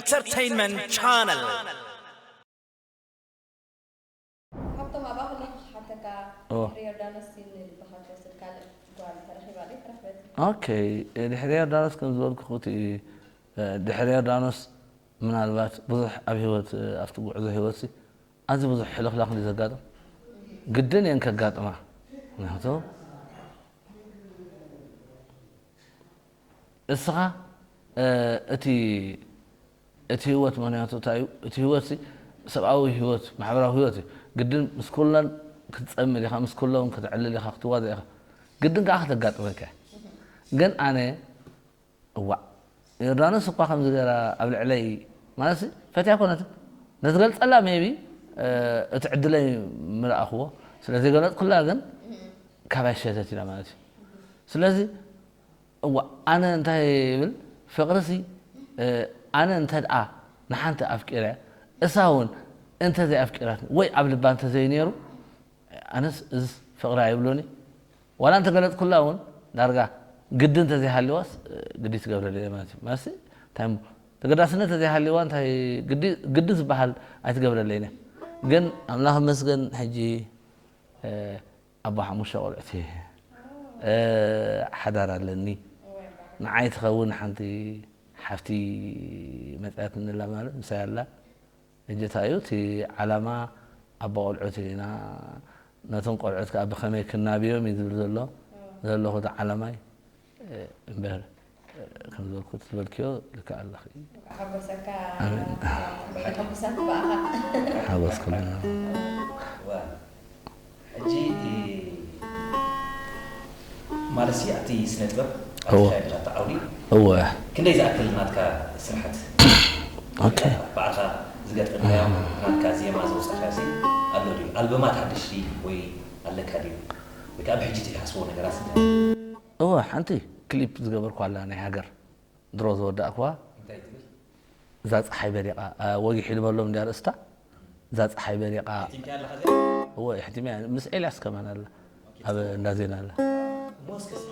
Entertainment Channel. ካብቶም ኣባኹ ክሓተካ ኦ። ድሕሪ ዮርዳኖስ ሲን ልብኻ ትወስድ ካልእ ጓል ተረኺባ ድዩ ተረኽበት? ኦኬ፣ ድሕሪ ዮርዳኖስ ከም ዝበልኩ እቲ ድሕሪ ዮርዳኖስ ምናልባት ብዙሕ ኣብ ህይወት ኣብቲ ጉዕዞ ህይወት ኣዝዩ ብዙሕ ሕልኽላኽ እዩ ዘጋጥም። ግድን እየን ከጋጥማ። ምክንያቱ እስኻ እቲ እቲ ህይወት ምክንያቱ እንታይ እዩ? እቲ ህይወት ሰብኣዊ ህይወት ማሕበራዊ ህይወት እዩ። ግድን ምስ ኩለን ክትፀምድ ኢኻ፣ ምስ ኩሎም ክትዕልል ኢኻ፣ ክትዋዘ ኢኻ። ግድን ከዓ ከተጋጥመካ እያ። ግን ኣነ እዋእ ዮርዳኖስ እኳ ከምዚ ገይራ ኣብ ልዕለይ ማለት ፈትያ ኮነት ነትገልፀላ ሜቢ እቲ ዕድለይ ምረኣኽዎ ስለዘይገለፅኩላ ግን ካባይ ሸተት ኢላ ማለት እዩ። ስለዚ እዋ ኣነ እንታይ ይብል ፍቕርሲ ኣነ እንተ ደኣ ንሓንቲ ኣፍቂረ እሳ እውን እንተዘይ ኣፍቂራት ወይ ኣብ ልባ እንተዘይ ነይሩ ኣነስ እዚ ፍቕሪ ኣይብሎኒ ዋላ እንተገለፅኩላ እውን ዳርጋ ግዲ እንተዘይሃልዋስ ግዲ ትገብረለይ ማለት እዩ። ማለት እንታይ እሞ ተገዳስነት እንተዘይሃልዋ እንታይ ግዲ ዝበሃል ኣይትገብረለይን እያ። ግን ኣምላኽ ይመስገን ሕጂ ኣቦ ሓሙሽተ ቆልዑት እየ። ሓዳር ኣለኒ። ንዓይ ትኸውን ሓንቲ ሓፍቲ መፅያትኒ ኣላ ማለት ምሳይ ኣላ። ሕጂ እንታይ እዩ እቲ ዓላማ ኣቦ ቆልዑት ኢና ነቶም ቆልዑት ከዓ ብኸመይ ክናብዮም እዩ ዝብል ዘሎ ዘለኹ እቲ ዓላማይ እምበር ከም ዝበልኩ እቲ ዝበልክዮ ልክዕ ኣለኺ። ሓጎሰካ ኣሜን። ሕጉሳት ብኣኻ ሓጎስ ኩልና ሕጂ ማለት ሲ ኣብቲ ስነ ጥበብ እወ። ኣብቲ ዓውዲ እወ ክንደይ ዝኣክል ናትካ ስራሓት ኦኬ ባዕልካ ዝገጠምካዮ ናትካ ዜማ ዘውፃእካዮ ሲ ኣሎ ድዩ ኣልበማት ሓደሽቲ ወይ ኣለካ ድዩ ወይ ከዓ ብሕጂ ትሓስቦ ነገራት እወ ሓንቲ ክሊፕ ዝገበርኳ ኣላ ናይ ሃገር ድሮ ዝወዳእክዋ እንታይ ትብል እዛ ፀሓይ በሪቓ ወጊሕ ኢሉ በሎም እንዲ ኣርእስታ እዛ ፀሓይ በሪቓ ቲንካ ኣለካ እወ ሕቲመያ ምስ ኤልያስ ከማን ኣላ ኣብ እንዳ ዜና ኣላ ሞስከስ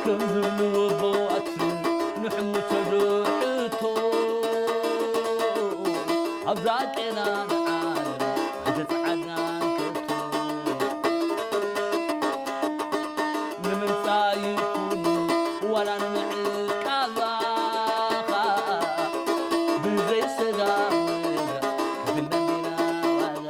ከም ዝብልዎ ኣቦዋት ንሕምቶ ዶ ሕቶ ኣብዛ ቄና ንዓለም ኣይተጸዓድናን ከቶ ንምምጻእ ይኹን ዋላ ንምዕቃባኻ ብዘይ ሰጋ ከፊልና እንዲና ዋጋ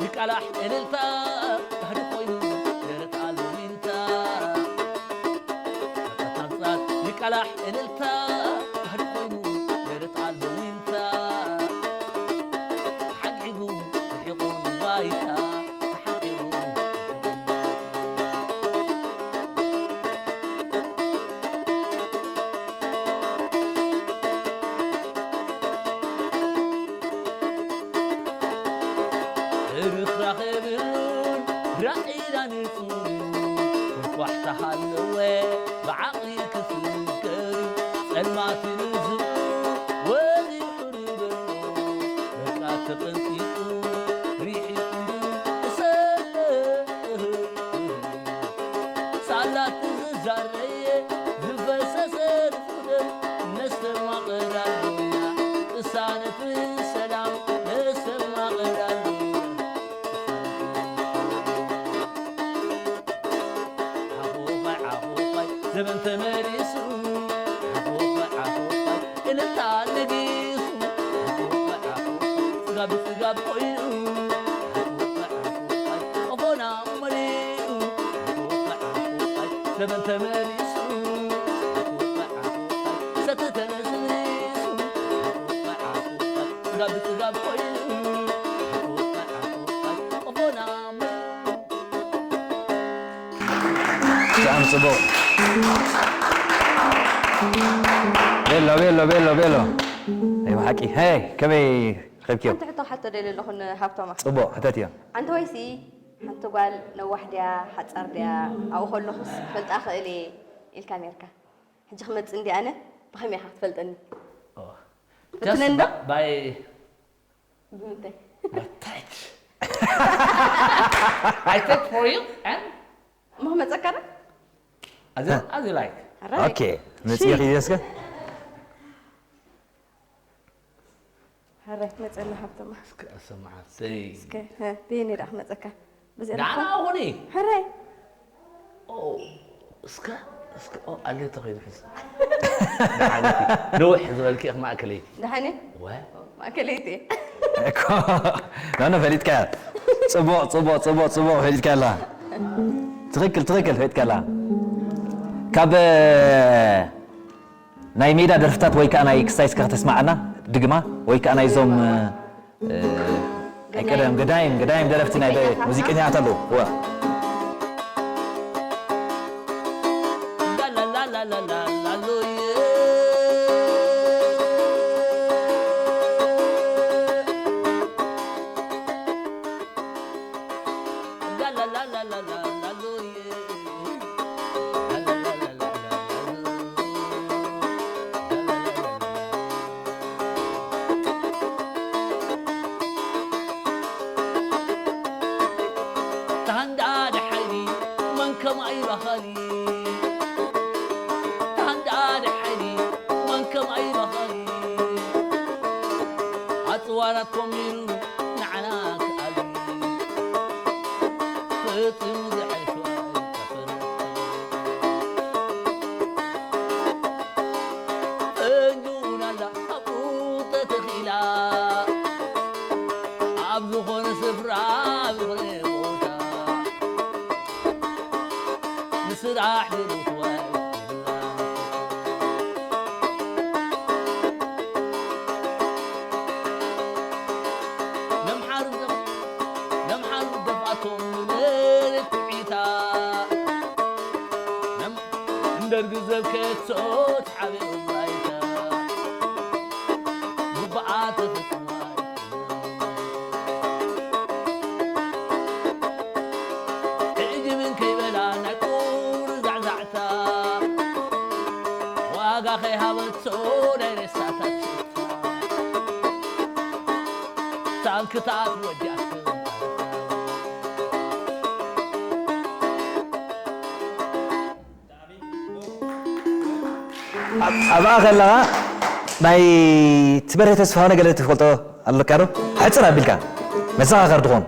ይቃላሕ እልልታ ባህሪ ኮይኑ ደረት ኣሎ ዊንታ። ይቃላሕ እልልታ ባህሪ ኮይኑ ደረት ኣሎ ዊንታ። ተሓጊጉ ርሒቑ ንዋይታ ተሓጊጉ ርኽራኽ የብሉን ራእይና ንጹር እዩ። ኩርኳሕ ተሃለወ ብዓቕሊ ክፍከር እዩ። ጸልማት ንዝቡ ወዲቑ ንበሎ በቃ ተቐንጢጡ ርሒቑ እሰ ሳላት ዝዛረየ ዝፈሰሰ ንፉደም ነስተማቕር ኣሎና። ቅሳነት ሰላም ነስተማቕር ኣሎና። ዓኾዃይ ዓኾዃይ ዘበን ተመሊሱ። ዓኾዃይ ዓኾዃይ እልልታ ነጊሱ። ዓኾዃይ ዓኾዃይ ጽጋብ ጽጋብ ኮይኑ። ዓኾዃይ ዓኾዃይ ቆፎና መሊኡ። ዓኾዃይ ዓኾዃይ ዘበን ተመሊሱ። ዓኾዃይ ዓኾዃይ ሰቲ ተነስኒሱ። ዓኾዃይ ዓኾዃይ ጽጋብ ጽጋብ ኮይኑ። ዓኾዃይ ዓኾዃይ ቆፎና መሊኡ። ብጣዕሚ ጽቡቕ። ቤሎ፣ ቤሎ፣ ቤሎ፣ ቤሎ። ናይ ብሓቂ። ሄይ፣ ከመይ ረኺብክዮ? ሓንቲ ሕቶ ክሓቶ ደልየ ኣለኹ ንሃብቶማ። ጽቡቕ፣ ሕተትዮ። ኣንተ ወይሲ ሓንቲ ጓል ነዋሕ ድያ፣ ሓጻር ድያ? ኣብኡ ከለኹስ ክፈልጣ ክእል እየ ኢልካ ነርካ። ሕጂ ክመጽእ እንድየ ኣነ፣ ብኸመይ ኢኻ ክትፈልጠኒ? ኦ። ፈትነ Just እንዶ? By ብምንታይ? By touch. I take for you and እሞ ክመጸካ ዶ? As you, as you like. ሕራይ። ኦኬ፣ መጽእ ሺ። ኺድ እስከ። ሕራይ፣ መጸና ሃብቶማ። እስከ ኣሰማዓተይ። እስከ፣ ሀ፣ ብየኒ ደኣ ክመጸካ? ብዚኣ ደሓና ደኣ? ኹኒ። ሕራይ። ኦ፣ እስከ፣ እስከ፣ ኦ፣ ኣለ ተኸይዱ ሕዚ። ደሓን እቲ ነውሕ ዝበልኪ ኢኽ ማእከለይቲ። ደሓን እየ? ወ? ማእከለይቲ እየ። እኮ፣ ኖ፣ ኖ፣ ፈሊጥካያ። ጽቡቕ፣ ጽቡቕ፣ ጽቡቕ፣ ጽቡቕ፣ ፈሊጥካያ ኣላ። ትኽክል፣ ትኽክል፣ ፈሊጥካያ ኣላ። ካብ፣ ናይ ሜዳ ደርፍታት ወይ ከኣ ናይ ክሳይ እስከ ከተስማዓና ድግማ ወይ ከኣ ናይዞም፣ እ፣ ናይ ቀደም ገዳይም፣ ገዳይም ደረፍቲ ናይ ደ-፣ ሙዚቀኛታት ኣለዉ። እወ። ታንዳ ደሓይኒ መን ከማይ በኸሊ። ታንዳ ደሓይኒ መን ከማይ በኸሊ። ኣጽዋራት ኮሚሩ ንዓና ክኣሊ። ፈጺሙ ዝሓይሽ ኣይተፈለጠ። እንጅኡን ኣላ ኣብኡ ተተኺላ። ኣብ ዝኾነ ስፍራ፣ ኣብ ዝኾነ ቦታ ንስራሕ ንምትዋይ ነምሓር ነምሓር ደፍኣቶም ንመሬት ኩዒታ። ነም-፣ እንደርግ ዘብከቶ ተዓብዮም ባይታ። ጉባኣ ተፈጽማ። ዕጅብን ከይበላ ናይ ቁር ዛዕዛዕታ። ዋጋ ከይሃበቶ ናይ ሬሳታት ሽታ። ታንክታት ወዲኣቶ። ኣብ-፣ ኣብኣ ከለኻ ናይ ትበርሄ ተስፋሁነ ገለ ትፈልጦ ኣለካ ዶ? ሕጽር ኣቢልካ መዘኻኸሪ ትኾን።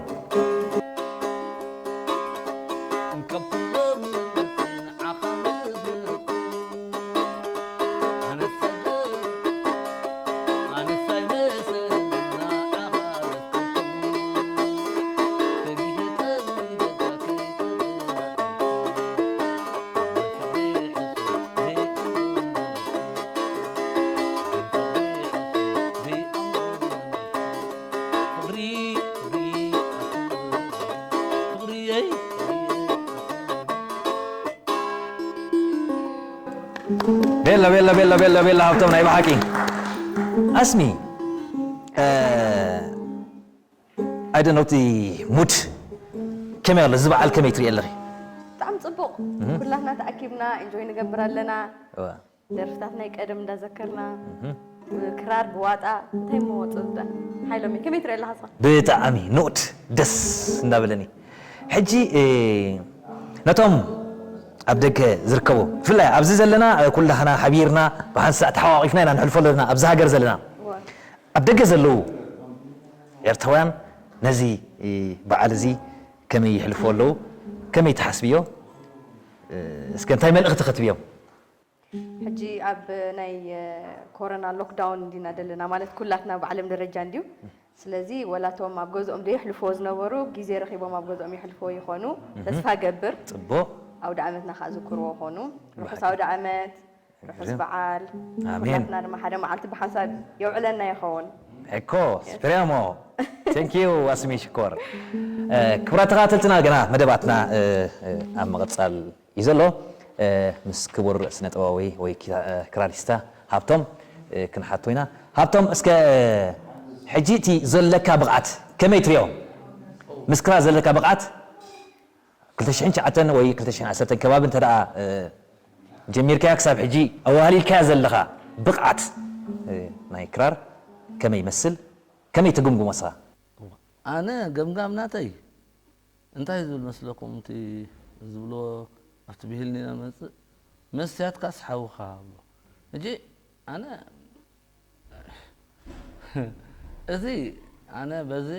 ቤላ ቤላ ቤላ ቤላ ቤላ ሃብቶም ናይ ብሓቂ ኣስሚ I don't know እቲ ሙድ ከመይ ኣሎ እዚ በዓል ከመይ ትሪኦ ኣለኺ? ብጣዕሚ ፅቡቕ። ኩላትና ተኣኪብና ኢንጆይ ንገብር ኣለና። ደርፍታት ናይ ቀደም እንዳዘከርና፣ ክራር ብዋጣ እንታይ እሞ ፅብጠ ሓይሎመይ ከመይ ትሪኦ ኣለኻ እስኻ? ብጣዕሚ ንኡድ ደስ እንዳበለኒ። ሕጂ ነቶም ኣብ ደገ ዝርከቡ ብፍላይ ኣብዚ ዘለና ኩላህና ሓቢርና ብሓንሳእ ተሓቋቒፍና ኢና ንሕልፎ ዘለና ኣብዚ ሃገር ዘለና ኣብ ደገ ዘለዉ ኤርትራውያን ነዚ በዓል እዚ ከመይ ይሕልፍዎ ኣለዉ? ከመይ ትሓስብዮ? እስከ እንታይ መልእኽቲ ክትብዮም? ሕጂ ኣብ ናይ ኮሮና ሎክዳውን እንዲና ዘለና ማለት ኩላትና ብዓለም ደረጃ እንዲዩ። ስለዚ ወላቶም ኣብ ገዝኦም ደየሕልፍዎ ዝነበሩ ግዜ ረኺቦም ኣብ ገዝኦም የሕልፍዎ ይኾኑ። ተስፋ ገብር ጽቡቕ። ኣውደ ዓመትና ከዓ ዝክርዎ ኾኑ። ርሑስ ኣውደ ዓመት። ርሑስ በዓል ኣሜን። ኩላትና ድማ ሓደ መዓልቲ ብሓንሳብ የውዕለና ይኸውን። ሕኮ ስፕሪያሞ ቴንኪዩ ኣስሚ ሽኮር። ክቡራት ተኸታተልትና ገና መደባትና ኣብ ምቕጻል እዩ ዘሎ። ምስ ክቡር ስነ ጥበባዊ ወይ ክራሪስታ ሃብቶም ክንሓቶ ኢና። ሃብቶም እስከ ሕጂ እቲ ዘለካ ብቕዓት ከመይ ትሪኦ? ምስ ክራር ዘለካ ብቕዓት ክልተ ሽሕን ትሽዓተን ወይ ክልተ ሽሕን ዓሰርተን ከባቢ እንተ ደኣ ጀሚርካያ ክሳብ ሕጂ ኣዋህሊልካያ ዘለኻ ብቕዓት ናይ ክራር ከመይ ይመስል? ከመይ ትግምግሞ ንስኻ? ኣነ ገምጋም ናተይ እንታይ ዝብል መስለኩም እቲ ዝብልዎ ኣብቲ ብሂል ኢና ንመፅእ መስትያትካስ ሓውኻ ብሎ ሕጂ ኣነ እቲ ኣነ በዚ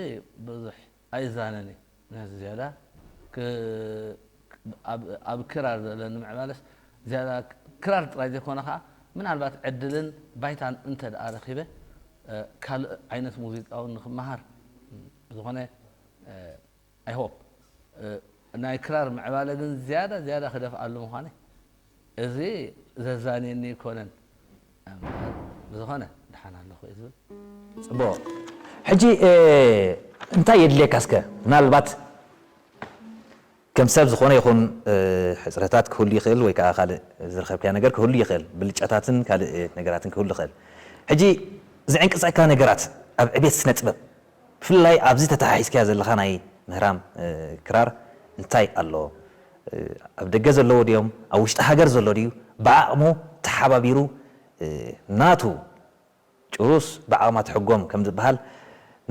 ብዙሕ ኣይዛነን እየ ምክንያቱ ዝያዳ ኣብ ክራር ዘለኒ ምዕባለስ ዝያዳ ክራር ጥራይ ዘይኮነ ከዓ ምናልባት ዕድልን ባይታን እንተ ደኣ ረኺበ ካልእ ዓይነት ሙዚቃ እውን ንክመሃር ብዝኾነ I hope ናይ ክራር ምዕባለ ግን ዝያዳ ዝያዳ ክደፍኣሉ ምዃነይ እዚ ዘዛንየኒ ኣይኮነን እምበር ብዝኾነ ደሓን ኣለኹ እየ ዝብል። ጽቡቕ ሕጂ እንታይ የድልየካ እስከ ምናልባት ከም ሰብ ዝኾነ ይኹን ሕፅረታት ክህሉ ይኽእል ወይ ከዓ ካልእ ዝረኸብካዮ ነገር ክህሉ ይኽእል ብልጫታትን ካልእ ነገራትን ክህሉ ይኽእል ሕጂ ዝዕንቅፀካ ነገራት ኣብ ዕቤት ስነ ጥበብ ብፍላይ ኣብዚ ተተሓሒዝካዮ ዘለኻ ናይ ምህራም ክራር እንታይ ኣሎ? ኣብ ደገ ዘለዎ ድዮም ኣብ ውሽጢ ሃገር ዘሎ ድዩ ብዓቕሙ ተሓባቢሩ ናቱ ጭሩስ ብዓቕማ ትሕጎም ከም ዝበሃል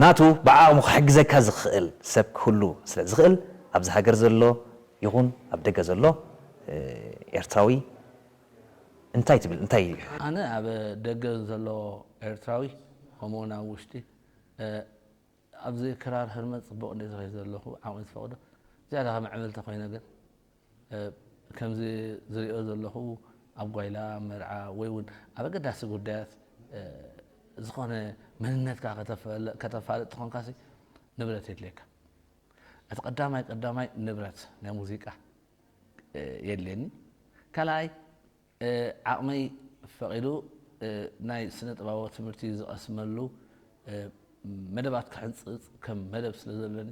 ናቱ ብዓቕሙ ክሕግዘካ ዝኽእል ሰብ ክህሉ ስለ ዝኽእል ኣብዚ ሃገር ዘሎ ይኹን ኣብ ደገ ዘሎ ኤርትራዊ እንታይ ትብል እንታይ እዩ? ኣነ ኣብ ደገ ዘሎ ኤርትራዊ ከምኡውን ኣብ ውሽጢ ኣብዚ ክራር ህርመት ፅቡቕ እንደ ዝኸይድ ዘለኹ ዓቕሚ ዝፈቕዶ ዝያዳ ከም ዕምልቲ ኮይነ ግን ከምዚ ዝሪኦ ዘለኹ ኣብ ጓይላ መርዓ ወይ እውን ኣብ ኣገዳሲ ጉዳያት ዝኾነ መንነትካ ከተፋልጥ ተኾንካሲ ንብረት የድልየካ እቲ ቀዳማይ ቀዳማይ ንብረት ናይ ሙዚቃ የድልየኒ ካልኣይ ዓቕመይ ፈቒዱ ናይ ስነ ጥበባዊ ትምህርቲ ዝቐስመሉ መደባት ክሕንፅፅ ከም መደብ ስለ ዘለኒ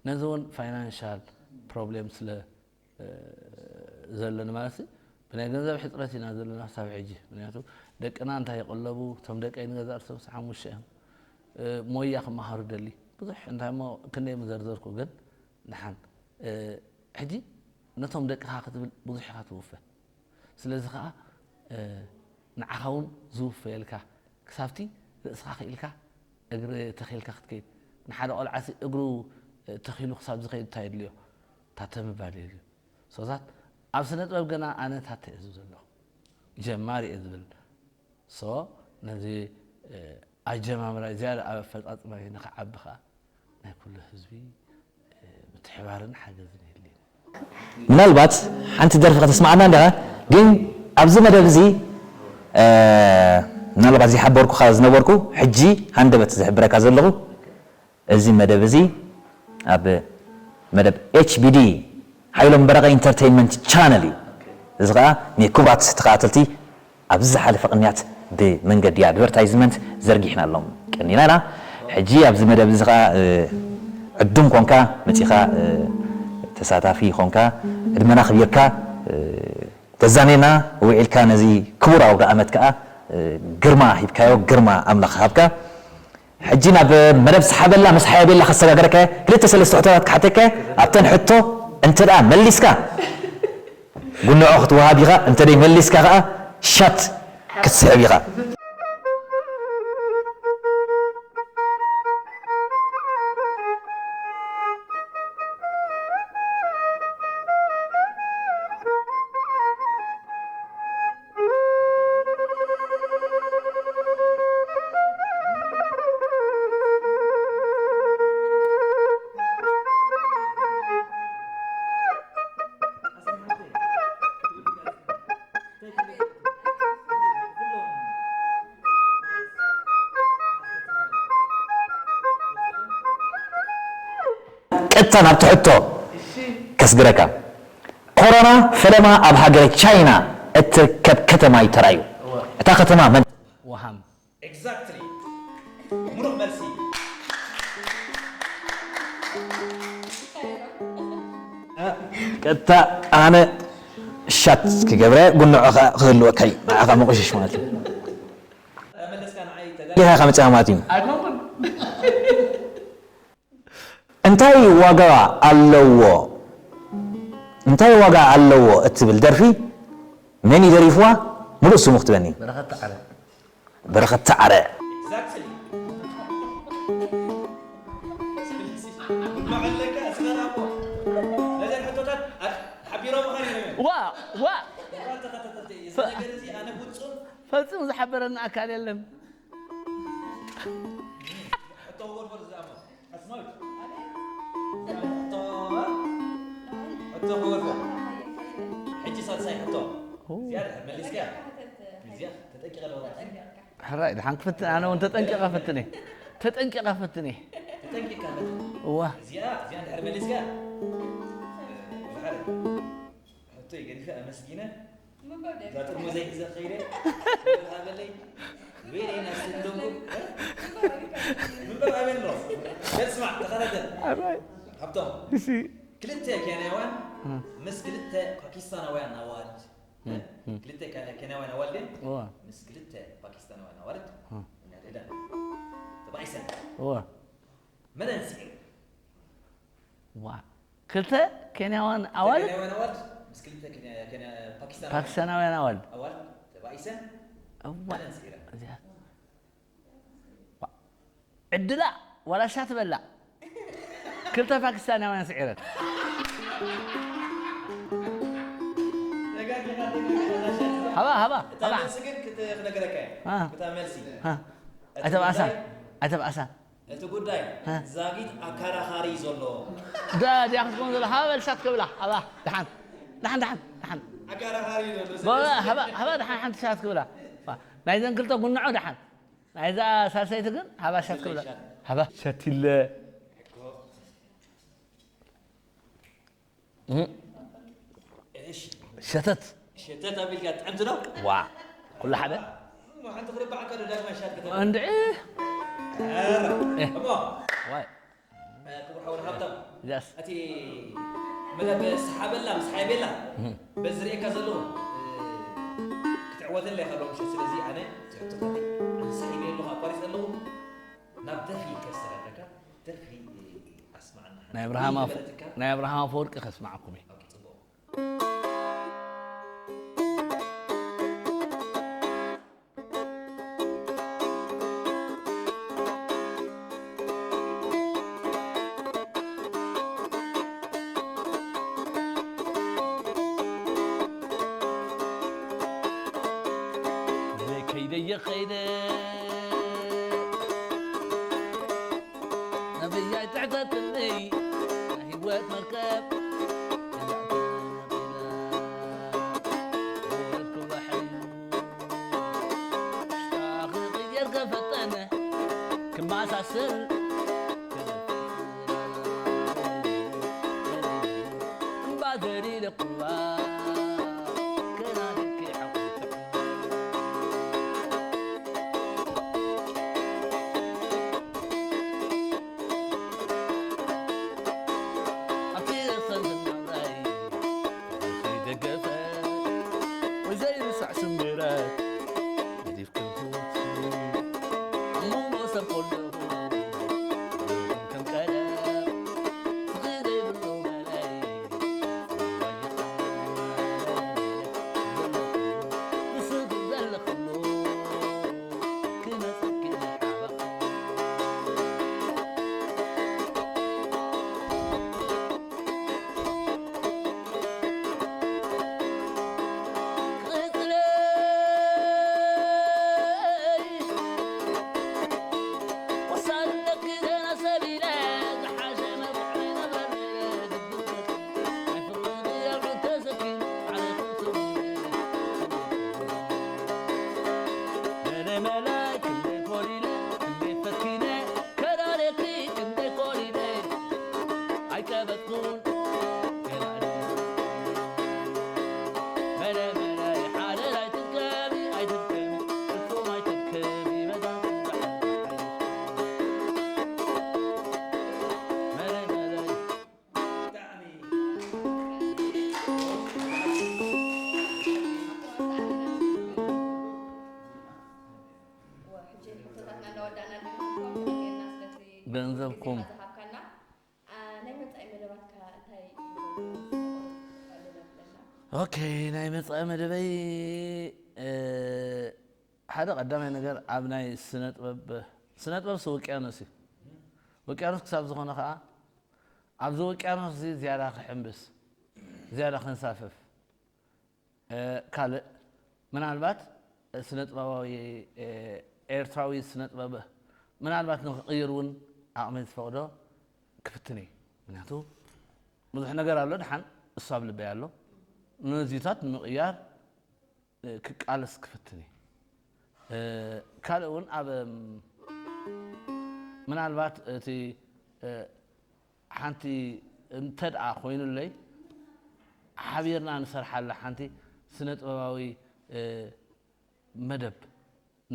ነዚ እውን ፋይናንሻል ፕሮብሌም ስለ ዘለኒ ማለት ብናይ ገንዘብ ሕፅረት ኢና ዘለና ክሳብ ሕጂ ምክንያቱ ደቅና እንታይ ይቐለቡ እቶም ደቀይ ንገዛ ርእሶም ሓሙሽተ እዮም ሞያ ክመሃሩ ደሊ ብዙሕ እንታይ ሞ ክንደይ ምዘርዘርኩ ግን ንሓን ሕጂ ነቶም ደቅኻ ክትብል ብዙሕ ኢኻ ትውፈ ስለዚ ከዓ ንዓኻ እውን ዝውፈየልካ ክሳብቲ ርእስኻ ክኢልካ እግሪ ተኺልካ ክትከይድ ንሓደ ቆልዓሲ እግሩ ተኺሉ ክሳብ ዝኸይድ እንታይ የድልዮ ታተ ምባል የድልዮ ሶዛት ኣብ ስነ ጥበብ ገና ኣነ ታተ እየ ዝብል ዘለኹ ጀማሪ እየ ዝብል ሶ ነዚ ኣጀማምራይ ዝያዳ ኣብ ኣፈፃፅማይ ንክዓቢ ከዓ ናይ ኩሉ ህዝቢ ምትሕባርን ሓገዝን የድልየኒ። ምናልባት ሓንቲ ደርፊ ከተስምዓና እንዲኻ፣ ግን ኣብዚ መደብ እዚ ምናልባት ዘይሓበርኩኻ ዝነበርኩ ሕጂ ሃንደበት ዝሕብረካ ዘለኹ እዚ መደብ እዚ ኣብ መደብ ኤች ቢ ዲ ሓይሎም በረቐ ኢንተርተይንመንት ቻነል እዩ። እዚ ኸዓ ንክቡራት ተኸታተልቲ ኣብዚ ዝሓለፈ ቅንያት ብመንገዲ ኣድቨርታይዝመንት ዘርጊሕናሎም ቀኒና ኢና። ሕጂ ኣብዚ መደብ እዚ ኸዓ ዕዱም ኮንካ መጺኻ ተሳታፊ ኾንካ ዕድመና ክቢርካ ተዛኔና ውዒልካ ነዚ ክቡር ኣውደ ኣመት ከኣ ግርማ ሂብካዮ፣ ግርማ ኣምላኽ ሃብካ። ሕጂ ናብ መደብ ሰሓበላ ምስ ሓያቤላ ከሰጋግረካ ክልተ ሰለስተ ሕቶታት ክሓተካ ኣብተን ሕቶ እንተ ደኣ መሊስካ ጉንዖ ክትወሃብ ኢኻ፣ እንተ ደይ መሊስካ ከኣ ሻት ክትስሕብ ኢኻ። ቀጥታ ናብቲ ሕቶ ከስግረካ። ኮሮና ፈለማ ኣብ ሃገረ ቻይና እትርከብ ከተማ እዩ ተራእዩ። እታ ከተማ መን? ውሃም። Exactly. ምሩቕ መልሲ። ቀጥታ ኣነ ሻት ክገብረ ጉንዖ ከዓ ክህልወካ እዩ። ንዓኻ መቑሸሽ ማለት እዩ። መለስካ ንዓይ ተጋ ጌታ ኢኻ መፅኣ ማለት እዩ። ኣይኮንኩን እንታይ ዋጋ ኣለዎ እንታይ ዋጋ ኣለዎ እትብል ደርፊ መን እዩ ደሪፍዋ? ሙሉእ ስሙ ክትበኒ። በረኸት ተዓረ በረኸት ተዓረ። Exactly. መዐለካ እስኸራቦ ነዘን ሕቶታት ሓቢሮም ኻን እዮም ዋ ዋ ተኸታተልቲ እዚ ነገር እዚ ኣነ ፍጹም ፈጽሙ ዝሓበረኒ ኣካል የለን ሕቶ ክወርወር ዝኣሞ ኣስማዊት ሕቶ ክወርወር ሕጂ ሳልሳይ ሕቶ እዚኣ ድሕር መሊስካ እዚኣ ተጠቂቐ ኣለዎ ሕራይ ድሓን ክፍትን ኣነ እውን ተጠንቂቐ ፈትን እየ ተጠንቂቐ ፈትን እየ ተጠንቂቕካ እዋ እዚኣ እዚኣ ድሕር መሊስካ ዝሓረ ሕቶይ ገዲፈ ኣመስጊነ እዛ ጥርሙዘይ ሒዘ ከይደ ሃበለይ ወይለይ ናስተንደንኩ ምበር ኣበሎ በል ስማዕ ተኸታተል ሕራይ ሃብቶም እሺ ክልተ ኬንያውያን ምስ ክልተ ፓኪስታናውያን ኣዋልድ ክልተ ኬንያውያን ኣዋልድ እዋ ምስ ክልተ ፓኪስታናውያን ኣዋልድ እናደዳ ተባኢሰን እዋ መነን ስዒሩ ዋ ክልተ ኬንያውያን ኣዋልድ ኬንያውያን ኣዋልድ ምስ ክልተ ኬንያ- ኬንያ- ፓኪስታናውያን ፓኪስታናውያን ኣዋልድ ኣዋልድ ተባኢሰን እዋ መነን ስዒረን እዚኣ ዋ። ዕድላ ዋላ ሻ ትበላ ክልተ ፓኪስታናውያን ስዒረን ተጋጊኻ ሃባ ሃባ እታ ሃባ መልሲ ግን ክት- ክነግረካ እየ አ። እታ መልሲ አ። ኣይተባእሳን ኣይተባእሳን እቲ ጉዳይ ዛጊት ኣከራኻሪ እዩ ዘሎ ዳ ድያ ክትከውን ዘሎ ሃባ በልሻት ክብላ ሃባ ድሓን ድሓን ድሓን ድሓን ኣከራኻሪ እዩ ዘሎ በ- ሃባ ሃባ ድሓን ሓንቲ ሻት ክብላ ናይዘን ክልተ ጉንዖ ድሓን ናይዛ ሳልሰይቲ ግን ሃባ ሻት ክብላ ሃባ ሸቲለ እሺ ሸተት ሸተት ኣቢልካ ጥዕምቲ ዶ ዋ ኩሉ ሓደ እሞ ሓንቲ ክርባዕካ ዶ ዳግማይ ሻት ከተብ እንድዒ እሞ ዋይ ክቡር ሓውና ሃብታም ዛስ እቲ መደብ ሰሓበላ ምስ ሓይቤላ በዚ ርእየካ ዘለኹ ክትዕወተለይ ከሎ ምሸት ስለዚ ኣነ ሕቶታተይ ኣንሳሒበ ኣለኹ ኣቋሪፀ ኣለኹ ናብ ደርፊ ከስተዳድረካ ደርፊ ኣስማዕና ሓንቲ ናይ ኣብርሃም ኣፈ- ዝበለትካ ናይ ኣብርሃም ኣፈወርቂ ከስማዓኩም እዩ ኦኬ ፅቡቕ ከይደ የኸይደ ነብያይ ትሕተትለይ ናይ ህይወት መርከብ ክማሳሰል እምባገሪ ለኩዋ ከናድኪ ሓቁ ገንዘብኩም። ኦኬ፣ ናይ መጻኢ መደበይ ሓደ ቀዳማይ ነገር ኣብ ናይ ስነ ጥበብ ስነ ጥበብ ውቅያኖስ እዩ። ውቅያኖስ ክሳብ ዝኾነ ከዓ ኣብዚ ውቅያኖስ እዚ ዝያዳ ክሕምብስ፣ ዝያዳ ክንሳፍፍ፣ ካልእ ምናልባት ስነ ጥበባዊ ኤርትራዊ ስነ ጥበብ ምናልባት ንክቕይር እውን ዓቕሚ ዝፈቕዶ ክፍትን እዩ። ምክንያቱ ብዙሕ ነገር ኣሎ ድሓን እሱ ኣብ ልበይ ኣሎ። ነዚታት ንምቕያር ክቃለስ ክፍትን እዩ። ካልእ እውን ኣብ ምናልባት እቲ ሓንቲ እንተድኣ ኮይኑለይ ሓቢርና ንሰርሓላ ሓንቲ ስነ ጥበባዊ መደብ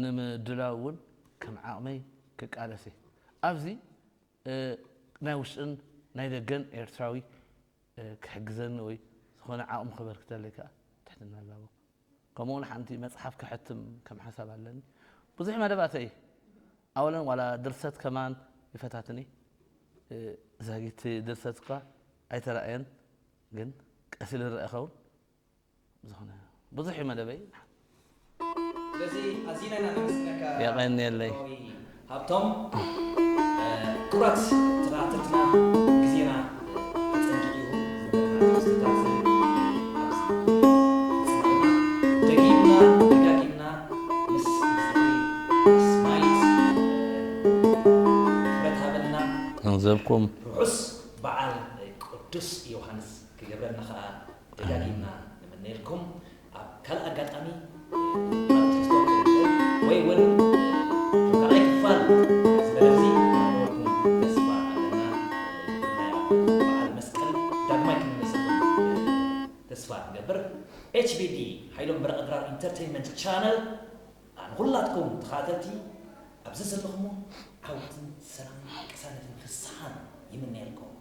ንምድላው እውን ከም ዓቕመይ ክቃለስ እየ። ኣብዚ ናይ ውሽጥን ናይ ደገን ኤርትራዊ ክሕግዘኒ ወይ ዝኾነ ዓቕሚ ክበርክተለይ ከዓ ትሕትና ኣለዎ። ከምኡውን ሓንቲ መፅሓፍ ክሕትም ከም ሓሳብ ኣለኒ። ብዙሕ መደባተይ ኣወለን ዋላ ድርሰት ከማን ይፈታትኒ። ዛጊት ድርሰት እኳ ኣይተረኣየን፣ ግን ቀሲሉ ዝረአ ይኸውን። ዝኾነ ብዙሕ እዩ መደበይ። ስለዚ ኣዚና ኢና ነመስግነካ የቐንየለይ። ሃብቶም። ክቡራት ተኸታተልትና፣ ግዜና ተጸንቂቑ እዩ። ዝነበረና ትሕዝቶታት ኣብዚ ደጊምና ደጋጊምና ምስ ኣስማይት ክብረት ሃበልና። ገንዘብኩም። ርሑስ በዓል ቅዱስ ዮሃንስ ክገብረልና ኸኣ ደጋጊምና ንምነየልኩም። ኣብ ካልእ ኣጋጣሚ ካልእ ትሕዝቶ ወይ እውን ኣብ ካልኣይ ክፋል ዝበለዚ ክንረኽበኩም ተስፋ ኣለና። ብፍላይ ኣብ በዓል መስቀል ዳግማይ ክንመሰኩም ተስፋ ንገብር። ኤች ቢ ዲ ሓይሎም በረቐ ድራር ኢንተርቴይንመንት ቻነል ንኹላትኩም ተኸታተልቲ ኣብዚ ዘለኹሞ ዓወትን ሰላምን ቅሳነትን ፍስሓን ይምነየልኩም።